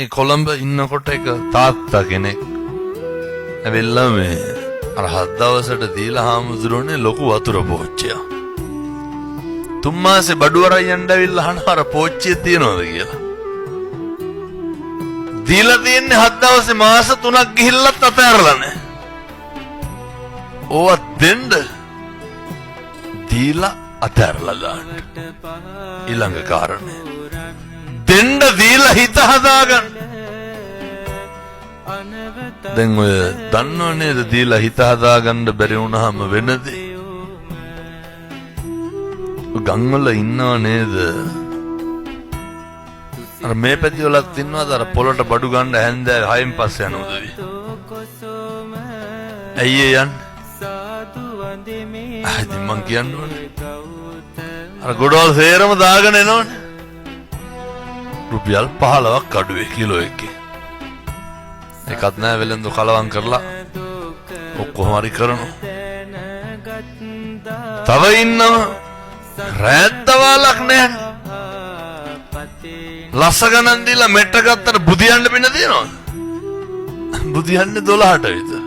ඒ කොළඹ ඉන්නකොට එක තාත්තා කෙනෙක් ඇවිල්ලා මේ අර හත් දවසට දීලා හාමුදුරුවනේ ලොකු වතුර පෝච්චියක්. තුන් මාසේ බඩු අරන් යන්න ඇවිල්ලා අහනවා අර පෝච්චිය තියනවද කියලා. දීලා තියෙන්නේ හත් දවසේ, මාස 3ක් ගිහිල්ලත් අතෑරලා නැහැ. ඕවා දෙන්න දීලා අතෑරලා දාන්න. ඊළඟ කාරණය. දෙන්න දීලා හිත හදාගන්න. දැන් ඔය දන්නව නේද දීලා හිත හදාගන්න බැරි වුණාම වෙන දේ? ගම්වල ඉන්නව නේද? අර මේ පැති වලත් ඉන්නවද අර පොළට බඩු ගන්න හැන්දෑවේ 6න් පස්සේ යන උදවිය? ඇයි ඒ යන්නේ? ආ, ඉතින් මං කියන්න ඕනේ. අර ගොඩවල් සේරම දාගෙන එනවනේ. රුපියල් 15ක් අඩුවේ කිලෝ එකේ. එකත් නෑ, වෙලෙන්දු කලවම් කරලා ඔක්කොම හරි කරනවා. තව ඉන්නව රෑත් දවාලක් නෑනේ. ලස්ස ගණන් දීලා මෙට්ට ගත්තට බුදියන්න පින තියනවද? බුදියන්නේ 12ට විතර.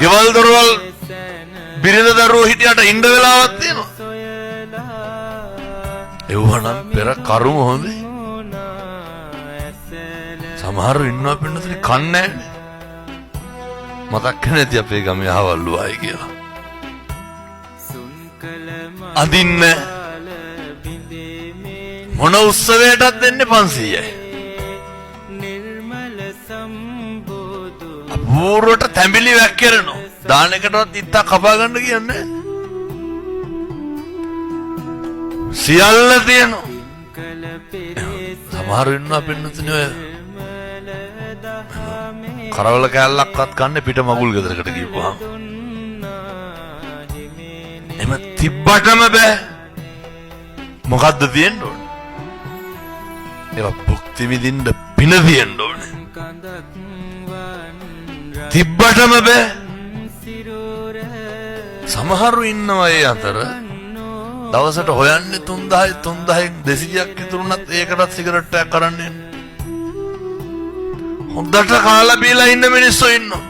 ගෙවල් දොරවල් බිරිඳ දරුවෝ හිටියට ඉන්න වෙලාවක් තියෙනවා. එව්වනම් පෙර කරුම හොඳේ. සමහරව ඉන්නවා පින්නතුනි කන්නේ නෑනේ. මතක් නැති අපේ ගමේ අහවල්ලු අය කියලා. අඳින්න මොන උත්සවයටත් දෙන්නේ 500යි. අපූර්වට තැඹිලි වැක්කිරෙනවා. දාන එකටවත් ඉත්තක් කපා ගන්න කියන්නේ නෑ. සියල්ල තියෙනවා. සමහරු ඉන්නවා පින්නතුනි ඔය කරවල කෑල්ලක්වත් කන්නේ පිට මගුල් ගෙදරකට ගිහපුවාම. එම තිබ්බටම බෑ. මොකද්ද තියෙන්න ඕනේ? ඒවා භුක්ති විඳින්න පින තියෙන්න ඕනේ. තිබ්බටම බෑ. සමහරු ඉන්නවා ඒ අතර දවසට හොයන්නේ 3000යි, 3000න් 200ක් ඉතුරුනත් ඒකටත් සිගරට් එකක් අරන් එන්න. හොඳට කාලා බීලා ඉන්න මිනිස්සු ඉන්නවා.